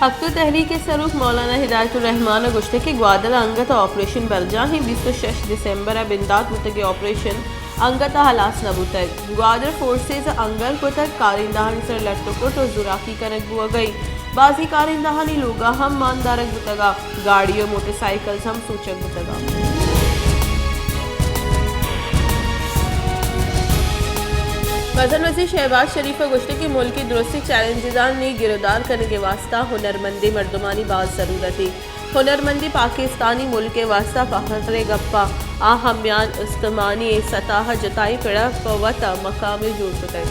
ہکتو تحریک ءِ سروک مولانا ہدایت الرحمان ءَ گوشتگ کہ گوادر ءَ انگت ءَ آپریشن برجاہ ایں، بیست ءُ شش دسمبر ءَ بندات بوتگیں آپریشن انگت ءَ ہلاس نہ بوتگ۔ گوادر فورسز ءَ انگر کتگ، کارندہانی سر ءَ لٹ ءُ کٹ ءُ زوراکی کنگ بوگ ءَ ایں۔ بازیں کارندہانی لوگاں ہم مان دارگ بوتگ ءُ گاڑی ءُ موٹر سائیکلز ہم سوچگ بوتگ ءَ۔ مزن وزیر شہباز شریف ءَ گوشتگ کہ ملک ءِ درستیں چیلنجزانی گرودار کنگ ءِ واستہ ہنرمندیں مردمانی باز ضرورت ایں۔ ہنرمندی پاکستانی ملک ءِ واستہ فخر ءِ گپ ءَ آ ہمیان استمانی ءِ سطح ءَ جتائیں پڑ ءَ پہ وت ءَ مقامے جوڑ کتگ۔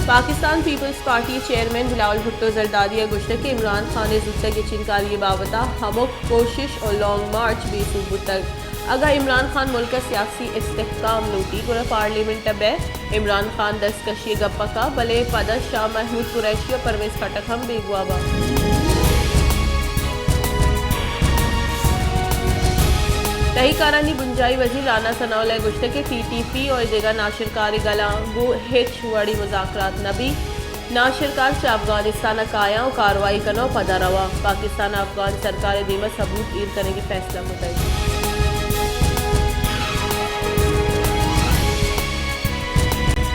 Pakistan Peoples Party chairman Bilawal Bhutto Zardari ءَ گوشتگ کہ عمران خان ءِ زوتگ گچینکاری ءِ بابت ءَ ہمک کوشش ءُ لانگ مارچ بے سوب بوتگ۔ اگاں عمران خان ملک ءَ سیاسی استحکام لوٹی، گڑا پارلیمنٹ ءَ بئے۔ عمران خان دستکشی ءِ گپ ءَ کاں، بلے پد ءَ شاہ محمود قریشی ءُ پرویز خٹک ہم بیگواہ باں۔ تہی کارانی بنجاہی وزیر رانا ثناء اللہ ءَ گوشتگ کہ ٹی ٹی پی ءُ دگہ ناشرکاری گلاں گوں ہچ وڑیں مذاکرات نہ بیت۔ ناشرکار چہ افغانستان ءَ کایاں ءُ کاروائی کناں ءُ پدا رواں۔ پاکستان ءَ افغان سرکار ءِ دیم ءَ ثبوت ایر کنگ ءِ فیصلہ کتگ۔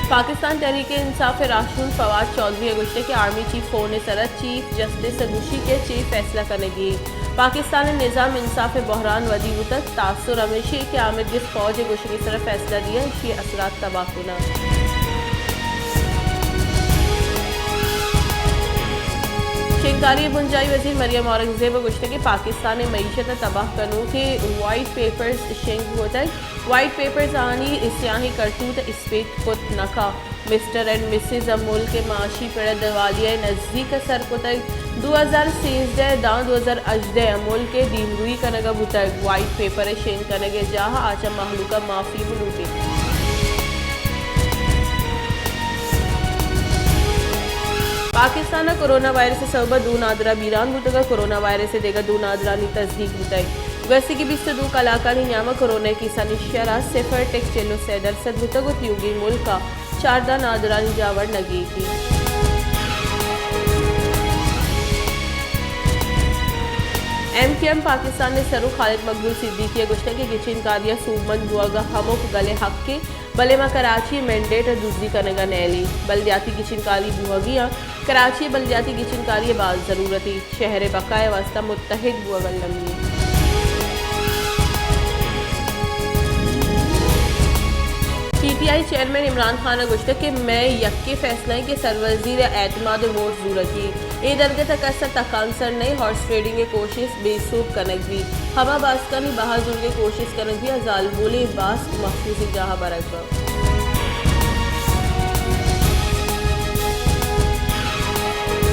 پاکستان تحریک انصاف ءِ راہشون فواد چوہدری ءَ گوشتگ کہ آرمی چیف فون ءِ سر ءَ چیف جسٹس ءَ گوشی کہ چے فیصلہ کنگی۔ پاکستان ءِ نظام انصاف ءِ بحران ودی بوتگ، تاثر ہمیشی کہ آمد گس فوج ءِ گوشگ ءِ سر ءَ فیصلہ دیاں، ایشی ءِ اثرات تباہ کناں۔ شنگکاری ءِ بنجاہی وزیر مریم اورنگزیب ءَ گوشتگ کہ پاکستان ءِ معیشت ءَ تباہ کنوکیں وائٹ پیپرز شنگ کتگ، وائٹ پیپرز آنی سیاہیں کرتوت ءَ اسپیت کت نہ کنت۔ مسٹر اینڈ مسز ءَ ملک ءِ معاشی پڑ ءَ دیوالیہ ءِ نزیک ءَ سر کتگ۔ دو ہزار سیزدہ داں دو ہزار ہژدہ ءَ ملک ءِ دیمروئی کنگ ءَ بوتگ۔ وائٹ پیپر ءِ شنگ کنگ ءِ جاہ ءَ آ چہ مہلوک ءَ معافی بلوٹیت۔ پاکستان ءَ کرونا وائرس ءِ سبب ءَ دو نادراہ بیران بوتگ ءُ کرونا وائرس ءِ دگہ دو نادراہانی تصدیق بوتگ۔ گوستگیں بیست ءُ دو کلاکانی نیام ءَ کرونا ءِ کیسانی شرح صفر ٹک چل ءُ سے درسد بوتگ ءُ تیوگیں ملک ءَ چاردہ نادراہانی جاور نگیگی۔ ایم کیو ایم پاکستان ءِ سروک خالد مقبول صدیقی ءَ گوشتگ کہ گچین کاری ءَ سوبمند بوگ ءَ ہمک گل ءِ حق ایں، بلے ما کراچی ءِ مینڈیٹ ءَ دزی کنگ ءَ نیلیں۔ بلدیاتی گچین کاری بوہگی آں۔ کراچی ءَ بلدیاتی گچین کاری ءِ باز ضرورت ایں۔ شہر ءِ بقا ءِ واستہ متحد بوگ المی ایں۔ P T I chairman Imran Khan ءَ گوشتگ کہ مئے یکیں فیصلہ ایں کہ سروزیر ءِ اعتماد ءُ ووٹ زورگی۔ اے درگت ءَ کس ءَ تکانسر نئیں، ہارس ٹریڈنگ ءِ کوشست بے سوب کنگ بیت۔ ہما باسکانی بہا زورگ ءِ کوشست کنگ بیت ءُ زالبولیں باسک مخصوصیں جاہ ءَ برگ بیت۔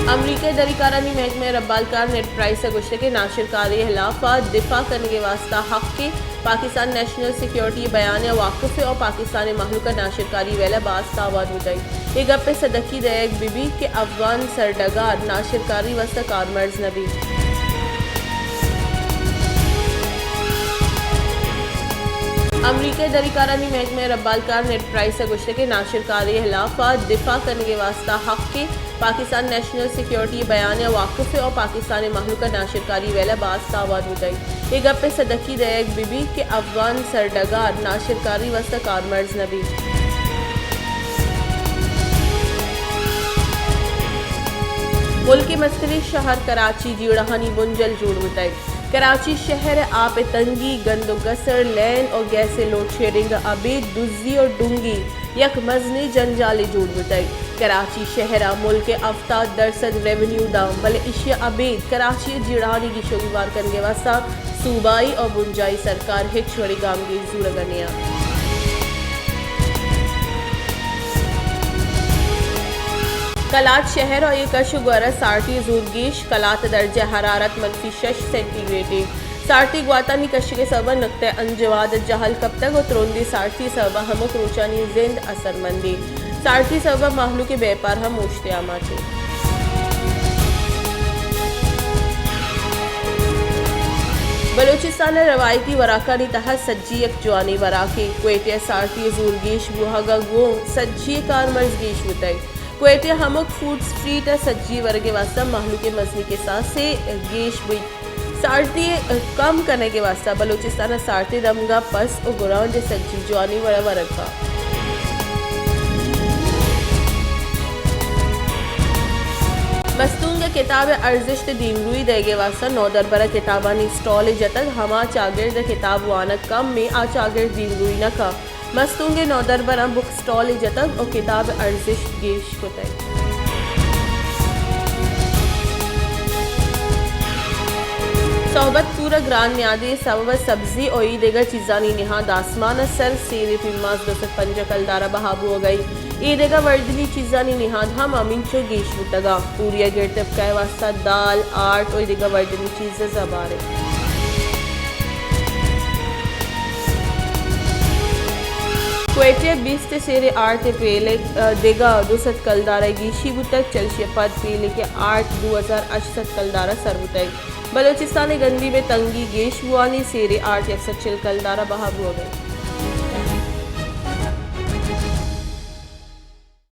امریکہ ءِ دری کارانی محکمہ ءِ ربالکار نیڈ پرائس ءَ گوشتگ کہ ناشرکاری ءِ ہلاف ءَ دفاع کنگ ءِ واستہ حق ایں۔ پاکستان نیشنل سیکورٹی ءِ بیان ءَ واقف ایں ءُ پاکستان ءِ مہلوک ءَ ناشرکاری ءِ ویل ءَ باز تاوان بوتگ۔ اے گپ ءِ سدکی دئیگ بہ بیت کہ افغان سرڈگار ناشرکاری ءِ واستہ کارمرز نہ بیت۔ امریکہ ءِ دری کارانی محکمہ ءِ ربالکار نیڈ پرائس ءَ گوشتگ کہ ناشرکاری ءِ ہلاف ءَ دفاع کنگ ءِ واستہ حق ایں۔ پاکستان نیشنل سیکورٹی ءِ بیان ءَ واقف ایں ءُ پاکستان ءِ مہلوک ءَ ناشرکاری ءِ ویل ءَ باز تاوان بوتگ۔ اے گپ ءِ سدکی دئیگ بہ بیت کہ افغان سرڈگار ناشرکاری ءِ واستہ کارمرز نہ بیت۔ ملک ءِ مستریں شہر کراچی جیڑہانی بنجل جوڑ بوتگ۔ کراچی شہر ءِ آپ ءِ تنگی، گند ءُ گسر، لین ءُ گیس ءِ لوڈ شیڈنگ ءَ ابید دزی ءُ ڈنگی یک مزنیں جنجالے جوڑ بوتگ۔ کراچی شہر ءَ ملک ءِ ہفتاد درسد ریونیو داں، بلے ایشی ءَ ابید کراچی ءِ جیڑہانی گیش ءُ گیوار کنگ ءِ واستہ صوبائی ءُ بنجاہی سرکار ہچ وڑیں گامگیج زورگ ءَ نیاں۔ کلات شہر ءَ اے کش ءُ گور ءَ سارتی زورگیش، کلات ءِ درجہ حرارت منفی شش سینٹی گریڈ ایں۔ سارتی گواتانی کشگ ءِ سبب ءَ نقطہ انجواد ءَ جہل کپتگ ءُ ترندیں سارتی ءِ سبب ءَ ہمک روچانی زند اثرمند ایں۔ سارتی ءِ سبب ءَ مہلوک ءِ بیپار ہم اوشت ءِ آماچ ایں۔ بلوچستان ء روایتی وراکانی تہا سجی یک جوانیں وراکے۔ کوئٹہ ء سارتی ء زور گیش بوہگ ء گوں سجی ء کارمرز گیش بوتگ۔ کوئٹہ ء ہمک فوڈ اسٹریٹ ء سجی ورگ ء واستہ مہلوک ء مزنیں کساسے گیش بیت۔ سارتی ء کم کنگ ء واستہ بلوچستان ء سارتی دمگ ء پس ء گرانج ء سجی جوانیں وڑ ء ورگ ء مستونگ ء کتاب ء ارزشت ء دیمروئی دئیگ ء واستہ نودربر ء کتابانی اسٹالے جتگ، ہما چاگرد ء کتاب وانگ کم ایں، آ چاگرد دیمروئی نہ کن۔ مستونگ ء نودربراں بک اسٹالے جتگ ء کتاب ء ارزشت گیش کتگ۔ صحبت پور ء گران نیادی ء سبب ء سبزی ء اے دگہ چیزانی نہاد آسمان ء سر، سیر ء پیماز دو سد پنجاہ کلدار ء بہا بوگ ء اے دگہ وردنی چیزانی نہاد ہم ہمینچو گیش بوتگ ء پوری ء گرتپکہ ء واستہ دال، آرٹ ء اے دگہ وردنی چیز ء زبار انت۔ کوئٹہ ء بیست ء سیر ء آرت ء پیلک ء دگہ دو سد کلدار ء گیشی بوتگ، چلشی ء پد پیلک ء آرت دو ہزار ہشت سد کلدار ء سر بوتگ۔ بلوچستان ء گندیم ء تنگی گیش بوانی سیر ء آرت یک سد چل کلدار ء بہا بوگ ء انت۔